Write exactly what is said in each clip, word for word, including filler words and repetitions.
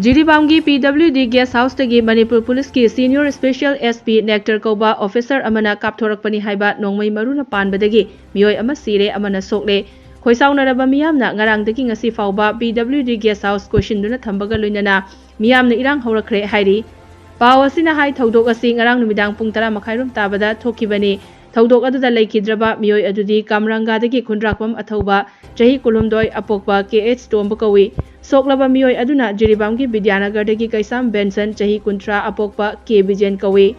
ꯖꯤꯔꯤꯕꯥꯝꯒꯤ ꯄꯤ W ꯗꯤ gas ꯍꯥꯎꯁꯇꯒꯤ Manipur ꯄꯨꯂꯤꯁꯀꯤ senior special S P nectar ꯀꯧꯕ officer ꯑꯃꯅ ꯀꯥꯞꯊꯣꯔꯛꯄꯅꯤ ꯍꯥꯏꯕ ꯅꯣꯡꯃꯩ ꯃꯔꯨꯅ ꯄꯥꯟꯕꯗꯒꯤ ꯃꯤꯑꯣꯏ ꯑꯃ ꯁꯤꯔꯦ, ꯑꯃꯅ ꯁꯣꯛꯂꯦ꯫ ꯈꯣꯏꯁꯥꯎꯅꯔꯕ ꯃꯤꯌꯥꯝꯅ ꯉꯔꯥꯡꯗꯒꯤ ꯉꯁꯤ ꯐꯥꯎꯕ ꯄꯤ ꯗꯕ꯭ꯂꯤꯎ ꯗꯤ ꯒꯦꯁ ꯍꯥꯎꯁ ꯀꯣꯏꯁꯤꯟꯗꯨꯅ ꯊꯝꯕꯒ ꯂꯣꯏꯅꯅ ꯃꯤꯌꯥꯝꯅ ꯏꯔꯥꯡ ꯍꯧꯔꯛꯈ꯭ꯔꯦ ꯍꯥꯏꯔꯤ꯫ ꯄꯥꯎ ꯑꯁꯤꯅ ꯍꯥꯏ, ꯊꯧꯗꯣꯛ ꯑꯁꯤ ꯉꯔꯥꯡ ꯅꯨꯃꯤꯗꯥꯡ ꯄꯨꯡ ꯇꯔꯥ ꯃꯈꯥꯏꯔꯣꯝ ꯇꯥꯕꯗ ꯊꯣꯛꯈꯤꯕꯅꯤ꯫ ꯊꯧꯗꯣꯛ ꯑꯗꯨꯗ ꯂꯩꯈꯤꯗ꯭ꯔꯕ ꯃꯤꯑꯣꯏ ꯑꯗꯨꯗꯤ ꯀꯥꯝꯔꯪꯒꯥꯗꯒꯤ ꯈꯨꯟꯗ꯭ꯔꯥꯛꯄꯝ ꯑꯊꯧꯕ, ꯆꯍꯤ ꯀꯨꯟꯍꯨꯝꯗꯣꯏ, ꯑꯄꯣꯛꯄ ꯀꯦ ꯑꯩꯆ ꯇꯣꯝꯕ ꯀꯧꯏ꯫ ꯁꯣꯛꯂꯕ ꯃꯤꯑꯣꯏ ꯑꯗꯨꯅ ꯖꯤꯔꯤꯕꯥꯝꯒꯤ ꯕꯤꯗ꯭ꯌꯥꯅꯒꯔꯗꯒꯤ ꯀꯩꯁꯥꯝ ꯕꯦꯟꯁꯟ, ꯆꯍꯤ ꯀꯨꯟꯊ꯭ꯔꯥ, ꯑꯄꯣꯛꯄ ꯀꯦ ꯕꯤꯖꯦꯟ ꯀꯧꯏ꯫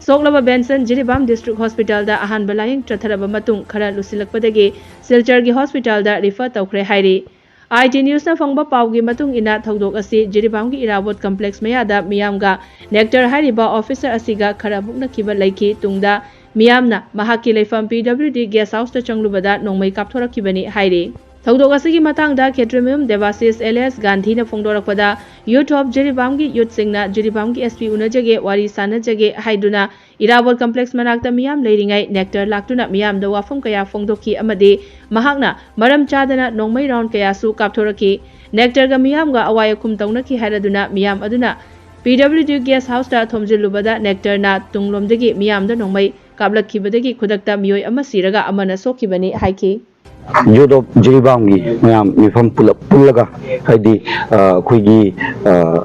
ꯁꯣꯛꯂꯕ ꯕꯦꯟꯁꯟ ꯖꯤꯔꯤꯕꯥꯝ ꯗꯤꯁꯇ꯭ꯔꯤꯛ ꯍꯣꯁꯄꯤꯇꯥꯜꯗ ꯑꯍꯥꯟꯕ ꯂꯥꯌꯦꯡ ꯆꯠꯊꯔꯕ ꯃꯇꯨꯡ ꯈꯔ ꯂꯨꯁꯤꯜꯂꯛꯄꯗꯒꯤ ꯁꯤꯜꯆꯔꯒꯤ ꯍꯣꯁꯄꯤꯇꯥꯜꯗ ꯔꯤꯐꯔ ꯇꯧꯈ꯭ꯔꯦ ꯍꯥꯏꯔꯤ꯫ ꯑꯥꯏ ꯇꯤ ꯅ꯭ꯌꯨꯁꯅ ꯐꯪꯕ ꯄꯥꯎꯒꯤ ꯃꯇꯨꯡ ꯏꯟꯅ, ꯊꯧꯗꯣꯛ ꯑꯁꯤ ꯖꯤꯔꯤꯕꯥꯝꯒꯤ ꯏꯔꯥꯕꯣꯠ ꯀꯝꯄ꯭ꯂꯦꯛꯁ ꯃꯌꯥꯗ ꯃꯤꯌꯥꯝꯒ ꯅꯦꯛꯇꯔ ꯍꯥꯏꯔꯤꯕ ꯑꯣꯐꯤꯁꯥꯔ ꯑꯁꯤꯒ ꯈꯔ ꯃꯨꯛꯅꯈꯤꯕ ꯂꯩꯈꯤ꯫ ꯇꯨꯡꯗ ꯃꯤꯌꯥꯝꯅ ꯃꯍꯥꯛꯀꯤ ꯂꯩꯐꯝ ꯄꯤ ꯗꯕ꯭ꯂꯤꯎ ꯗꯤ ꯒꯦꯁ ꯍꯥꯎꯁꯇ ꯆꯪꯂꯨꯕꯗ ꯅꯣꯡꯃꯩ ꯀꯥꯞꯊꯣꯔꯛꯈꯤꯕꯅꯤ ꯍꯥꯏꯔꯤ꯫ ꯊꯧꯗꯣꯛ ꯑꯁꯤꯒꯤ ꯃꯇꯥꯡꯗ ꯈꯦꯇ꯭ꯔꯤꯃꯌꯨꯝ ꯗꯦꯕꯥꯁꯤꯁ ꯑꯦꯂꯤꯌꯥꯁ ꯒꯥꯟꯙꯤꯅ ꯐꯣꯡꯗꯣꯔꯛꯄꯗ, ꯌꯨꯠ ꯑꯣꯐ ꯖꯤꯔꯤꯕꯥꯝꯒꯤ ꯌꯨꯠꯁꯤꯡꯅ ꯖꯤꯔꯤꯕꯥꯝꯒꯤ ꯑꯦꯁ ꯄꯤ ꯎꯅꯖꯒꯦ, ꯋꯥꯔꯤ ꯁꯥꯟꯅꯖꯒꯦ ꯍꯥꯏꯗꯨꯅ ꯏꯔꯥꯕꯣꯠ ꯀꯝꯄ꯭ꯂꯦꯛꯁ ꯃꯅꯥꯛꯇ ꯃꯤꯌꯥꯝ ꯂꯩꯔꯤꯉꯩ ꯅꯦꯛꯇꯔ ꯂꯥꯛꯇꯨꯅ ꯃꯤꯌꯥꯝꯗ ꯋꯥꯐꯝ ꯀꯌꯥ ꯐꯣꯡꯗꯣꯛꯈꯤ ꯑꯃꯗꯤ ꯃꯍꯥꯛꯅ ꯃꯔꯝ ꯆꯥꯗꯅ ꯅꯣꯡꯃꯩ ꯔꯥꯎꯟ ꯀꯌꯥꯁꯨ ꯀꯥꯞꯊꯣꯔꯛꯈꯤ꯫ ꯅꯦꯛꯇꯔꯒ ꯃꯤꯌꯥꯝꯒ ꯑꯋꯥꯏ ꯑꯈꯨꯝ ꯇꯧꯅꯈꯤ ꯍꯥꯏꯔꯗꯨꯅ ꯃꯤꯌꯥꯝ ꯑꯗꯨꯅ ꯄꯤ ꯗꯕ꯭ꯂꯤꯎ ꯗꯤ ꯒꯦꯁ ꯍꯥꯎꯁꯇ ꯊꯣꯝꯖꯤꯜꯂꯨꯕꯗ ꯅꯦꯛꯇꯔꯅ ꯇꯨꯡꯂꯣꯝꯗꯒꯤ ꯃꯤꯌꯥꯝꯗ ꯅꯣꯡꯃꯩ ꯀꯥꯞꯂꯛꯈꯤꯕꯗꯒꯤ ꯈꯨꯗꯛꯇ ꯃꯤꯑꯣꯏ ꯑꯃ ꯁꯤꯔꯒ ꯑꯃꯅ ꯁꯣꯛꯈꯤꯕꯅꯤ ꯍꯥꯏꯈꯤ꯫ ꯌꯨꯠ ꯑꯣꯐ ꯖꯤꯔꯤꯕꯥꯝꯒꯤ ꯃꯌꯥꯝ ꯃꯤꯐꯝ ꯄꯨꯂꯞ ꯄꯨꯜꯂꯒ, ꯍꯥꯏꯗꯤ, ꯑ, ꯑꯩꯈꯣꯏꯒꯤ, ꯑ,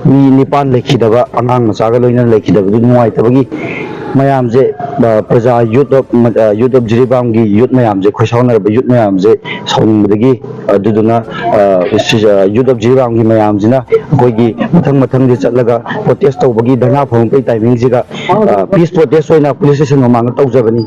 ꯃꯤ ꯅꯤꯄꯥꯟ ꯂꯩꯈꯤꯗꯕ, ꯑꯉꯥꯡ ꯃꯆꯥꯒ ꯂꯣꯏꯅꯅ ꯂꯩꯈꯤꯗꯕꯗꯨ ꯅꯨꯡꯉꯥꯏꯇꯕꯒꯤ ꯃꯌꯥꯝꯁꯦ, ꯑ, ꯄ꯭ꯔꯖꯥ ꯌꯨꯠ ꯑꯣꯐ, ꯑ, ꯌꯨꯠ ꯑꯣꯐ ꯖꯤꯔꯤꯕꯥꯝꯒꯤ ꯌꯨꯠ ꯃꯌꯥꯝꯁꯦ, ꯈꯣꯏ ꯁꯥꯎꯅꯔꯕ ꯌꯨꯠ ꯃꯌꯥꯝꯁꯦ ꯁꯥꯎꯅꯤꯡꯕꯗꯒꯤ, ꯑꯗꯨꯗꯨꯅ, ꯑ, ꯁꯤ-, ꯑ, ꯌꯨꯠ ꯑꯣꯐ ꯖꯤꯔꯤꯕꯥꯝꯒꯤ ꯃꯌꯥꯝꯁꯤꯅ ꯑꯩꯈꯣꯏꯒꯤ ꯃꯊꯪ ꯃꯊꯪꯗ ꯆꯠꯂꯒ ꯄ꯭ꯔꯣꯇꯦꯁ ꯇꯧꯕꯒꯤ, ꯙꯔꯅꯥ ꯐꯝꯃꯛꯄꯒꯤ ꯇꯥꯏꯃꯤꯡꯁꯤꯒ, ꯑ, ꯄꯤꯁ ꯄ꯭ꯔꯣꯇꯦꯁ ꯑꯣꯏꯅ ꯄꯨꯂꯤꯁ ꯁ꯭ꯇꯦꯁꯟ ꯃꯃꯥꯡꯗ ꯇꯧꯖꯕꯅꯤ꯫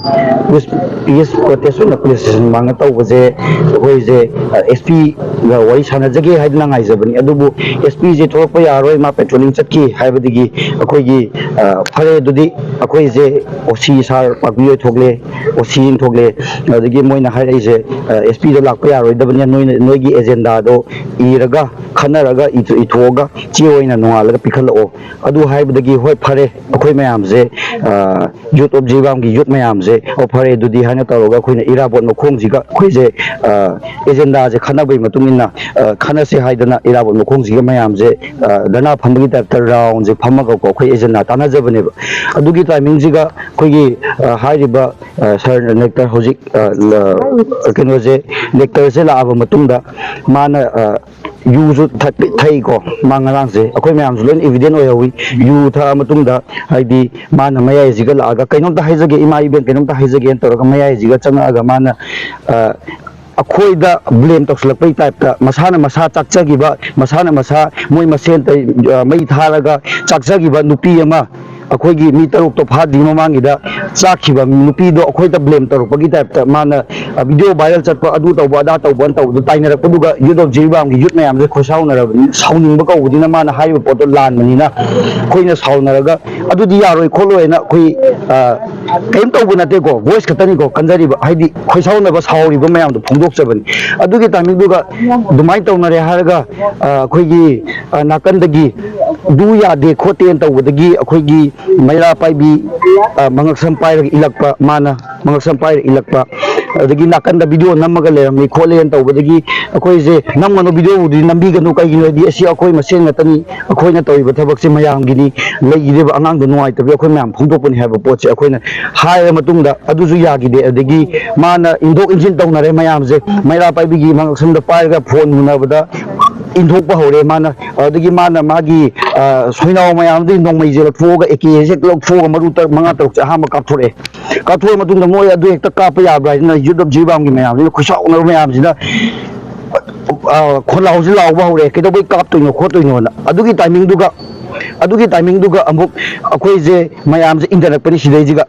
ꯄꯤꯁ, ꯄꯤꯁ ꯄ꯭ꯔꯣꯇꯦꯁ ꯑꯣꯏꯅ ꯄꯨꯂꯤꯁ ꯁ꯭ꯇꯦꯁꯟ ꯃꯃꯥꯡꯗ ꯇꯧꯕꯁꯦ ꯑꯩꯈꯣꯏꯁꯦ, ꯑ, ꯑꯦꯁ ꯄꯤꯒ ꯋꯥꯔꯤ ꯁꯥꯟꯅꯖꯒꯦ ꯍꯥꯏꯗꯅ ꯉꯥꯏꯖꯕꯅꯤ꯫ ꯑꯗꯨꯕꯨ ꯑꯦꯁ ꯄꯤꯁꯦ ꯊꯣꯛꯂꯛꯄ ꯌꯥꯔꯣꯏ, ꯃꯥ ꯄꯦꯇ꯭ꯔꯣꯂꯤꯡ ꯆꯠꯈꯤ ꯍꯥꯏꯕꯗꯒꯤ ꯑꯩꯈꯣꯏꯒꯤ, ꯑ, ꯐꯔꯦ, ꯑꯗꯨꯗꯤ ꯑꯩꯈꯣꯏꯁꯦ ꯑꯣ ꯁꯤ ꯁꯥꯔ ꯄꯥꯛꯄꯤꯍꯣꯏ ꯊꯣꯛꯂꯦ, ꯑꯣ ꯁꯤ ꯑꯃ ꯊꯣꯛꯂꯦ꯫ ꯑꯗꯒꯤ ꯃꯣꯏꯅ ꯍꯥꯏꯔꯛꯏꯁꯦ, ꯑ, ꯑꯦꯁ ꯄꯤꯗꯣ ꯂꯥꯛꯄ ꯌꯥꯔꯣꯏꯗꯕꯅꯤꯅ ꯅꯣꯏꯅ, ꯅꯣꯏꯒꯤ ꯑꯦꯖꯦꯟꯗꯥꯗꯣ ꯏꯔꯒ, ꯈꯟꯅꯔꯒ, ꯏꯊꯣ-, ꯏꯊꯣꯛꯑꯒ ꯆꯦ ꯑꯣꯏꯅ ꯅꯣꯡꯉꯥꯜꯂꯒ ꯄꯤꯈꯠꯂꯛꯑꯣ꯫ ꯑꯗꯨ ꯍꯥꯏꯕꯗꯒꯤ, ꯍꯣꯏ, ꯐꯔꯦ, ꯑꯩꯈꯣꯏ ꯃꯌꯥꯝꯁꯦ, ꯑ, ꯌꯨꯠ ꯑꯣꯐ ꯖꯤꯔꯤꯕꯥꯝꯒꯤ ꯌꯨꯠ ꯃꯌꯥꯝꯁꯦ, ꯑꯣ, ꯐꯔꯦ, ꯑꯗꯨꯗꯤ ꯍꯥꯏꯅ ꯇꯧꯔꯒ ꯑꯩꯈꯣꯏꯅ ꯏꯔꯥꯕꯣꯠ ꯃꯈꯣꯡꯁꯤꯒ ꯑꯩꯈꯣꯏꯁꯦ, ꯑ, ꯑꯦꯖꯦꯟꯗꯥꯁꯦ ꯈꯟꯅꯕꯒꯤ ꯃꯇꯨꯡ ꯏꯟꯅ ꯅ, ꯑ, ꯈꯟꯅꯁꯦ ꯍꯥꯏꯗꯅ ꯏꯔꯥꯕꯣꯠ ꯃꯈꯣꯡꯁꯤꯒ ꯃꯌꯥꯝꯁꯦ, ꯑ, ꯙꯔꯅꯥ ꯐꯝꯕꯒꯤ ꯇꯥꯏꯞꯇ ꯔꯥꯎꯟꯁꯦ ꯐꯝꯃꯒꯀꯣ ꯑꯩꯈꯣꯏ ꯑꯦꯖꯦꯟꯗꯥ ꯇꯥꯟꯅꯖꯕꯅꯦꯕ꯫ ꯑꯗꯨꯒꯤ ꯇꯥꯏꯃꯤꯡꯁꯤꯒ ꯑꯩꯈꯣꯏꯒꯤ, ꯑ, ꯍꯥꯏꯔꯤꯕ, ꯑ, ꯁꯥꯔ ꯂꯦꯛꯇꯔ ꯍꯧꯖꯤꯛ, ꯑ, ꯂ-, ꯀꯩꯅꯣꯁꯦ, ꯂꯦꯛꯇꯔꯁꯦ ꯂꯥꯛꯑꯕ ꯃꯇꯨꯡꯗ ꯃꯥꯅ, ꯑ, ꯌꯨꯁꯨ ꯊꯛ-, ꯊꯛꯏꯀꯣ꯫ ꯃꯥ ꯉꯔꯥꯡꯁꯦ ꯑꯩꯈꯣꯏ ꯃꯌꯥꯝꯁꯨ ꯂꯣꯏꯅ ꯏꯚꯤꯗꯦꯟ ꯑꯣꯏꯍꯧꯋꯤ꯫ ꯌꯨ ꯊꯛꯑ ꯃꯇꯨꯡꯗ ꯍꯥꯏꯗꯤ ꯃꯥꯅ ꯃꯌꯥꯏꯁꯤꯒ ꯂꯥꯛꯑꯒ, "ꯀꯩꯅꯣꯝꯇ ꯍꯥꯏꯖꯒꯦ ꯏꯃꯥ ꯏꯕꯦꯟ, ꯀꯩꯅꯣꯝꯇ ꯍꯥꯏꯖꯒꯦꯅ" ꯇꯧꯔꯒ ꯃꯌꯥꯏꯁꯤꯒ ꯆꯪꯉꯛꯑꯒ ꯃꯥꯅ, ꯑ, ꯑꯩꯈꯣꯏꯗ ꯕ꯭ꯂꯦꯝ ꯇꯧꯁꯤꯜꯂꯛꯄꯒꯤ ꯇꯥꯏꯞꯇ, ꯃꯁꯥꯅ ꯃꯁꯥ ꯆꯥꯛꯆꯈꯤꯕ, ꯃꯁꯥꯅ ꯃꯁꯥ ꯃꯣꯏ ꯃꯁꯦꯟ ꯇ-, ꯑ, ꯃꯩ ꯊꯥꯔꯒ ꯆꯥꯛꯆꯈꯤꯕ ꯅꯨꯄꯤ ꯑꯃ, ꯑꯩꯈꯣꯏꯒꯤ ꯃꯤ ꯇꯔꯨꯛꯇꯣ ꯐꯥꯗ꯭ꯔꯤ ꯃꯃꯥꯡꯒꯤꯗ ꯆꯥꯛꯈꯤꯕ ꯅꯨꯄꯤꯗꯣ ꯑꯩꯈꯣꯏꯗ ꯕ꯭ꯂꯦꯝ ꯇꯧꯔꯛꯄꯒꯤ ꯇꯥꯏꯞꯇ ꯃꯥꯅ, ꯑ, ꯚꯤꯗꯤꯑꯣ ꯚꯥꯏꯔꯦꯜ ꯆꯠꯄ, ꯑꯗꯨ ꯇꯧꯕ, ꯑꯗꯥ ꯇꯧꯕ, ꯑꯅ ꯇꯧꯕꯗꯣ ꯇꯥꯏꯅꯔꯛꯄꯗꯨꯒ ꯌꯨꯠ ꯑꯣꯐ ꯖꯤꯔꯤꯕꯥꯝꯒꯤ ꯌꯨꯠ ꯃꯌꯥꯝꯁꯦ ꯈꯣꯏꯁꯥꯎꯅꯔꯕꯅꯤꯅ, ꯁꯥꯎꯅꯤꯡꯕ ꯀꯧꯕꯅꯤꯅ ꯃꯥꯅ ꯍꯥꯏꯔꯤꯕ ꯄꯣꯠꯇꯣ ꯂꯥꯟꯕꯅꯤꯅ ꯑꯩꯈꯣꯏꯅ ꯁꯥꯎꯅꯔꯒ ꯑꯗꯨꯗꯤ ꯌꯥꯔꯣꯏ ꯈꯣꯠꯂꯣꯏꯅ ꯑꯩꯈꯣꯏ, ꯑ, ꯀꯔꯤꯝ ꯇꯧꯕ ꯅꯠꯇꯦꯀꯣ, ꯚꯣꯏꯁ ꯈꯛꯇꯅꯤꯀꯣ ꯀꯟꯖꯔꯤꯕ, ꯍꯥꯏꯗꯤ ꯈꯣꯏꯁꯥꯎꯅꯕ ꯁꯥꯎꯔꯤꯕ ꯃꯌꯥꯝꯗꯣ ꯐꯣꯡꯗꯣꯛꯆꯕꯅꯤ꯫ ꯑꯗꯨꯒꯤ ꯇꯥꯏꯃꯤꯡꯗꯨꯒ ꯑꯗꯨꯃꯥꯏꯅ ꯇꯧꯅꯔꯦ ꯍꯥꯏꯔꯒ, ꯑ, ꯑꯩꯈꯣꯏꯒꯤ, ꯑ, ꯅꯥꯀꯟꯗꯒꯤ ꯗꯨ ꯌꯥꯗꯦ ꯈꯣꯠꯇꯦꯅ ꯇꯧꯕꯗꯒꯤ ꯑꯩꯈꯣꯏꯒꯤ ꯃꯩꯔꯥ ꯄꯥꯏꯕꯤ, ꯑ, ꯃꯉꯛꯁꯝ ꯄꯥꯏꯔꯒ ꯏꯜꯂꯛꯄ, ꯃꯥꯅ ꯃꯉꯛꯁꯝ ꯄꯥꯏꯔ ꯏꯜꯂꯛꯄ, ꯑꯗꯒꯤ ꯅꯥꯀꯟꯗ ꯚꯤꯗꯤꯑꯣ ꯅꯝꯃꯒ ꯂꯩꯔꯝꯃꯤ ꯈꯣꯠꯂꯦꯅ ꯇꯧꯕꯗꯒꯤ ꯑꯩꯈꯣꯏꯁꯦ ꯅꯝꯒꯅꯨ, ꯚꯤꯗꯤꯑꯣꯕꯨꯗꯤ ꯅꯝꯕꯤꯒꯅꯨ, ꯀꯩꯒꯤꯅꯣ ꯍꯥꯏꯗꯤ ꯑꯁꯤ ꯑꯩꯈꯣꯏ ꯃꯁꯦꯟ ꯉꯥꯛꯇꯅꯤ, ꯑꯩꯈꯣꯏꯅ ꯇꯧꯔꯤꯕ ꯊꯕꯛꯁꯦ ꯃꯌꯥꯝꯒꯤꯅꯤ, ꯂꯩꯈꯤꯗꯦꯕ ꯑꯉꯥꯡꯗꯣ ꯅꯨꯡꯉꯥꯏꯇꯕꯒꯤ ꯑꯩꯈꯣꯏ ꯃꯌꯥꯝ ꯐꯣꯡꯗꯣꯛꯄꯅꯤ ꯍꯥꯏꯕ ꯄꯣꯠꯁꯦ ꯑꯩꯈꯣꯏꯅ ꯍꯥꯏꯔ ꯃꯇꯨꯡꯗ ꯑꯗꯨꯁꯨ ꯌꯥꯈꯤꯗꯦ꯫ ꯑꯗꯒꯤ ꯃꯥꯅ ꯏꯟꯗꯣꯛ ꯏꯟꯁꯤꯟ ꯇꯧꯅꯔꯦ ꯃꯌꯥꯝꯁꯦ, ꯃꯩꯔꯥ ꯄꯥꯏꯕꯤꯒꯤ ꯃꯉꯛꯁꯝꯗ ꯄꯥꯏꯔꯒ ꯐꯣꯟ ꯃꯨꯟꯅꯕꯗ ꯏꯟꯊꯣꯛꯄ ꯍꯧꯔꯦ ꯃꯥꯅ꯫ ꯑꯗꯒꯤ ꯃꯥꯅ ꯃꯥꯒꯤ, ꯑ, ꯁꯣꯏꯅꯥꯎ ꯃꯌꯥꯝꯗꯨꯗꯤ ꯅꯣꯡꯃꯩꯁꯦ ꯂꯧꯊꯣꯛꯑꯒ ꯑꯦ ꯀꯦꯁꯦ ꯂꯧꯊꯣꯛꯑꯒ ꯃꯔꯨ ꯇꯔꯨꯛ, ꯃꯉꯥ ꯇꯔꯨꯛꯁꯦ ꯑꯍꯥꯟꯕ ꯀꯥꯞꯊꯣꯔꯛꯑꯦ꯫ ꯀꯥꯞꯊꯣꯛꯑ ꯃꯇꯨꯡꯗ ꯃꯣꯏ ꯑꯗꯨ ꯍꯦꯛꯇ ꯀꯥꯞꯄ ꯌꯥꯕ꯭ꯔꯥ ꯍꯥꯏꯗꯅ ꯌꯨꯠ ꯑꯣꯐ ꯖꯤꯔꯤꯕꯥꯝꯒꯤ ꯃꯌꯥꯝꯁꯤꯅ ꯈꯨꯠꯁꯥꯎꯅꯕ ꯃꯌꯥꯝꯁꯤꯅ, ꯑ, ꯈꯣꯜꯂꯥꯎꯁꯤ ꯂꯥꯎꯕ ꯍꯧꯔꯦ, "ꯀꯩꯗꯧꯕꯩ ꯀꯥꯞꯇꯣꯏꯅꯣ ꯈꯣꯠꯇꯣꯏꯅꯣꯅ?" ꯑꯗꯨꯒꯤ ꯇꯥꯏꯃꯤꯡꯗꯨꯒ, ꯑꯗꯨꯒꯤ ꯇꯥꯏꯃꯤꯡꯗꯨꯒ ꯑꯃꯨꯛ ꯑꯩꯈꯣꯏꯁꯦ ꯃꯌꯥꯝꯁꯦ ꯏꯟꯊꯔꯛꯄꯅꯤ ꯁꯤꯗꯩꯁꯤꯒ꯫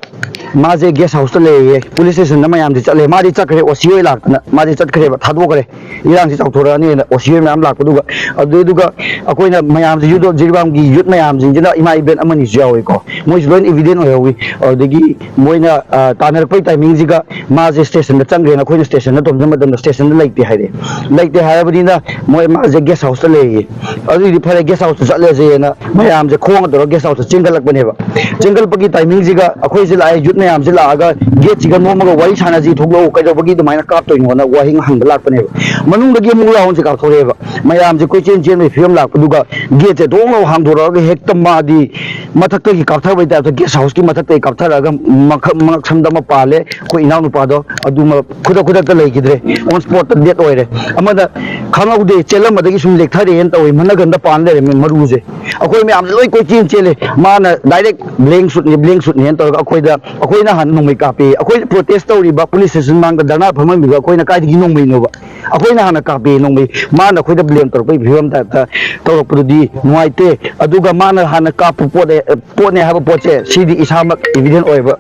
ꯃꯥꯁꯦ ꯒꯦꯁ ꯍꯥꯎꯁꯇ ꯂꯩꯔꯦ, ꯄꯨꯂꯤꯁ ꯁ꯭ꯇꯦꯁꯟꯗ ꯃꯌꯥꯝꯁꯦ ꯆꯠꯂꯦ, ꯃꯥꯗꯤ ꯆꯠꯈ꯭ꯔꯦ, ꯑꯣ ꯁꯤ ꯑꯣꯏ ꯂꯥꯛꯇꯅ ꯃꯥꯗꯤ ꯆꯠꯈ꯭ꯔꯦꯕ, ꯊꯥꯗꯣꯛꯈ꯭ꯔꯦ꯫ ꯏꯔꯥꯡꯁꯤ ꯆꯥꯎꯊꯣꯔꯛꯑꯅꯤꯅ ꯑꯣ ꯁꯤ ꯑꯣꯏ ꯃꯌꯥꯝ ꯂꯥꯛꯄꯗꯨꯒ꯫ ꯑꯗꯨꯗꯨꯒ ꯑꯩꯈꯣꯏꯅ ꯃꯌꯥꯝꯁꯦ ꯌꯨꯠ ꯑꯣꯐ ꯖꯤꯔꯤꯕꯥꯝꯒꯤ ꯌꯨꯠ ꯃꯌꯥꯝꯁꯤꯡꯁꯤꯅ ꯏꯃꯥ ꯏꯕꯦꯟ ꯑꯃꯅꯤꯁꯨ ꯌꯥꯎꯏꯀꯣ, ꯃꯣꯏꯁꯨ ꯂꯣꯏꯅ ꯏꯚꯤꯗꯦꯟ ꯑꯣꯏꯍꯧꯋꯤ꯫ ꯑꯗꯨꯗꯒꯤ ꯃꯣꯏꯅ, ꯑ, ꯇꯥꯟꯅꯔꯛꯄꯒꯤ ꯇꯥꯏꯃꯤꯡꯁꯤꯒ ꯃꯥꯁꯦ ꯁ꯭ꯇꯦꯁꯟꯗ ꯆꯪꯈ꯭ꯔꯦꯅ ꯑꯩꯈꯣꯏꯅ ꯁ꯭ꯇꯦꯁꯟꯗ ꯇꯣꯝꯖ ꯃꯇꯝꯗ ꯁ꯭ꯇꯦꯁꯟꯗ ꯂꯩꯇꯦ ꯍꯥꯏꯔꯦ꯫ ꯂꯩꯇꯦ ꯍꯥꯏꯔꯕꯅꯤꯅ ꯃꯣꯏ ꯃꯥꯁꯦ ꯒꯦꯁ ꯍꯥꯎꯁꯇ ꯂꯩꯔꯤ꯫ ꯑꯗꯨꯏꯗꯤ ꯐꯔꯦ, ꯒꯦꯁ ꯍꯥꯎꯁꯇ ꯆꯠꯂꯁꯦꯅ ꯃꯌꯥꯝꯁꯦ ꯈꯣꯡꯅ ꯇꯧꯔꯒ ꯒꯦꯁ ꯍꯥꯎꯁꯇ ꯆꯦꯟꯒꯠꯂꯛꯄꯅꯦꯕ꯫ ꯆꯦꯟꯒꯠꯂꯛꯄꯒꯤ ꯇꯥꯏꯃꯤꯡꯁꯤꯒ ꯑꯩꯈꯣꯏꯁꯦ ꯂꯥꯛꯑꯦ, ꯌꯨꯠ ꯃꯌꯥꯝꯁꯦ ꯂꯥꯛꯑꯒ ꯒꯦꯠꯁꯤꯒ ꯅꯣꯝꯃꯒ ꯋꯥꯔꯤ ꯁꯥꯟꯅꯁꯤ, ꯊꯣꯛꯂꯛꯑꯣ, ꯀꯩꯗꯧꯕꯒꯤ ꯑꯗꯨꯃꯥꯏꯅ ꯀꯥꯞꯇꯣꯏꯅꯣꯅ ꯋꯥꯍꯩ ꯍꯪꯕ ꯂꯥꯛꯄꯅꯦꯕ꯫ ꯃꯅꯨꯡꯗꯒꯤ ꯑꯃꯨꯛ ꯔꯥꯎꯟꯁꯦ ꯀꯥꯞꯊꯣꯔꯛꯑꯦꯕ꯫ ꯃꯌꯥꯝꯁꯦ ꯀꯣꯏꯆꯦꯟ ꯆꯦꯟꯕꯒꯤ ꯐꯤꯕꯝ ꯂꯥꯛꯄꯗꯨꯒ ꯒꯦꯠꯁꯦ ꯗꯣꯡ ꯂꯥꯎ ꯍꯥꯡꯗꯣꯔꯛꯑꯒ ꯍꯦꯛꯇ ꯃꯥꯗꯤ ꯃꯊꯛꯇꯒꯤ ꯀꯥꯞꯊꯕꯩ ꯇꯥꯏꯞꯇ ꯒꯦꯁ ꯍꯥꯎꯁꯀꯤ ꯃꯊꯛꯇꯒꯤ ꯀꯥꯞꯊꯔꯛꯑꯒ ꯃꯈ-, ꯃꯉꯛꯁꯝꯗ ꯑꯃ ꯄꯥꯜꯂꯦ꯫ ꯑꯩꯈꯣꯏ ꯏꯅꯥꯎꯅꯨꯄꯥꯗꯣ ꯑꯗꯨꯃ ꯈꯨꯗꯛ ꯈꯨꯗꯛꯇ ꯂꯩꯈꯤꯗ꯭ꯔꯦ, ꯑꯣꯟ ꯁ꯭ꯄꯣꯠꯇ ꯗꯦꯠ ꯑꯣꯏꯔꯦ꯫ ꯑꯃꯗ ꯈꯪꯍꯧꯗꯦ, ꯆꯦꯜꯂꯝꯕꯗꯒꯤ ꯁꯨꯝ ꯂꯦꯛꯊꯔꯛꯑꯦꯅ ꯇꯧꯋꯦ, ꯃꯅꯒꯟꯗ ꯄꯥꯟ ꯂꯩꯔꯝꯃꯦ ꯃꯔꯨꯁꯦ꯫ ꯑꯩꯈꯣꯏ ꯃꯌꯥꯝꯁꯦ ꯂꯣꯏ ꯀꯣꯏꯆꯦꯟ ꯆꯦꯜꯂꯦ꯫ ꯃꯥꯅ ꯗꯥꯏꯔꯦꯛ ꯕ꯭ꯂꯦꯡ ꯁꯨꯠꯅꯤ, ꯕ꯭ꯂꯦꯡ ꯁꯨꯠꯅꯦꯅ ꯇꯧꯔꯒ ꯑꯩꯈꯣꯏꯗ, ꯑꯩꯈꯣꯏꯅ ꯍꯥꯟꯅ ꯅꯣꯡꯃꯩ ꯀꯥꯞꯄꯦ꯫ ꯑꯩꯈꯣꯏ ꯄ꯭ꯔꯣꯇꯦꯁ ꯇꯧꯔꯤꯕ ꯄꯨꯂꯤꯁ ꯁ꯭ꯇꯦꯁꯟ ꯃꯥꯡꯗ ꯙꯔꯅꯥ ꯐꯝꯃꯝꯃꯤꯕ ꯑꯩꯈꯣꯏꯅ ꯀꯥꯏꯗꯒꯤ ꯅꯣꯡꯃꯩꯅꯣꯕ? ꯑꯩꯈꯣꯏꯅ ꯍꯥꯟꯅ ꯀꯥꯞꯄꯦ ꯅꯣꯡꯃꯩ, ꯃꯥꯅ ꯑꯩꯈꯣꯏꯗ ꯕ꯭ꯂꯦꯝ ꯇꯧꯔꯛꯄꯒꯤ ꯐꯤꯕꯝ ꯇꯥꯏꯞꯇ ꯇꯧꯔꯛꯄꯗꯨꯗꯤ ꯅꯨꯡꯉꯥꯏꯇꯦ꯫ ꯑꯗꯨꯒ ꯃꯥꯅ ꯍꯥꯟꯅ ꯀꯥꯞꯄ ꯄꯣꯠꯅꯦ, ꯄꯣꯠꯅꯦ ꯍꯥꯏꯕ ꯄꯣꯠꯁꯦ, ꯁꯤꯗꯤ ꯏꯁꯥꯃꯛ ꯏꯚꯤꯗꯦꯟ ꯑꯣꯏꯕ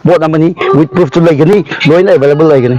ꯄꯣꯠ ꯑꯃꯅꯤ꯫ ꯋꯤꯠ ꯄ꯭ꯔꯨꯐꯁꯨ ꯂꯩꯒꯅꯤ, ꯂꯣꯏꯅ ꯑꯦꯕꯥꯏꯂꯦꯕꯜ ꯂꯩꯒꯅꯤ꯫